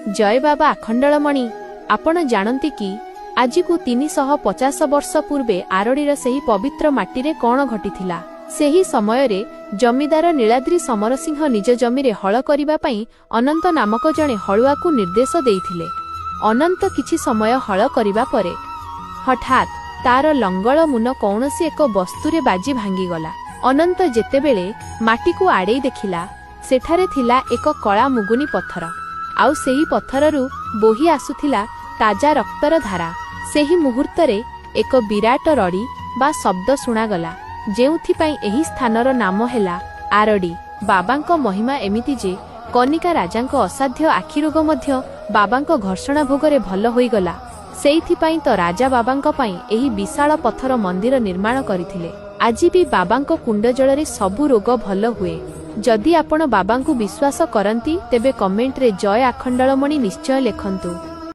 ଜୟ ବାବା ଆଖଣ୍ଡଳମଣି। ଆପଣ ଜାଣନ୍ତି କି, ଆଜିକୁ 350 ବର୍ଷ ପୂର୍ବେ ଆରଡ଼ିର ସେହି ପବିତ୍ର ମାଟିରେ କ'ଣ ଘଟିଥିଲା? ସେହି ସମୟରେ ଜମିଦାର ନୀଳାଦ୍ରି ସମରସିଂହ ନିଜ ଜମିରେ ହଳ କରିବା ପାଇଁ ଅନନ୍ତ ନାମକ ଜଣେ ହଳୁଆକୁ ନିର୍ଦ୍ଦେଶ ଦେଇଥିଲେ। ଅନନ୍ତ କିଛି ସମୟ ହଳ କରିବା ପରେ ହଠାତ୍ ତାର ଲଙ୍ଗଳ ମୁନ କୌଣସି ଏକ ବସ୍ତୁରେ ବାଜି ଭାଙ୍ଗିଗଲା। ଅନନ୍ତ ଯେତେବେଳେ ମାଟିକୁ ଆଡ଼େଇ ଦେଖିଲା, ସେଠାରେ ଥିଲା ଏକ କଳା ମୁଗୁନି ପଥର। ଆଉ ସେହି ପଥରରୁ ବୋହି ଆସୁଥିଲା ତାଜା ରକ୍ତର ଧାରା। ସେହି ମୁହୂର୍ତ୍ତରେ ଏକ ବିରାଟ ରଡ଼ି ବା ଶବ୍ଦ ଶୁଣାଗଲା, ଯେଉଁଥିପାଇଁ ଏହି ସ୍ଥାନର ନାମ ହେଲା ଆରଡ଼ି। ବାବାଙ୍କ ମହିମା ଏମିତି ଯେ କନିକା ରାଜାଙ୍କ ଅସାଧ୍ୟ ଆଖି ରୋଗ ମଧ୍ୟ ବାବାଙ୍କ ଘର୍ଷଣା ଭୋଗରେ ଭଲ ହୋଇଗଲା। ସେଇଥିପାଇଁ ତ ରାଜା ବାବାଙ୍କ ପାଇଁ ଏହି ବିଶାଳ ପଥର ମନ୍ଦିର ନିର୍ମାଣ କରିଥିଲେ। ଆଜି ବି ବାବାଙ୍କ କୁଣ୍ଡ ଜଳରେ ସବୁ ରୋଗ ଭଲ ହୁଏ। ଯଦି ଆପଣ ବାବାଙ୍କୁ ବିଶ୍ୱାସ କରନ୍ତି, ତେବେ କମେଣ୍ଟରେ ଜୟ ଆଖଣ୍ଡଳମଣି ନିଶ୍ଚୟ ଲେଖନ୍ତୁ।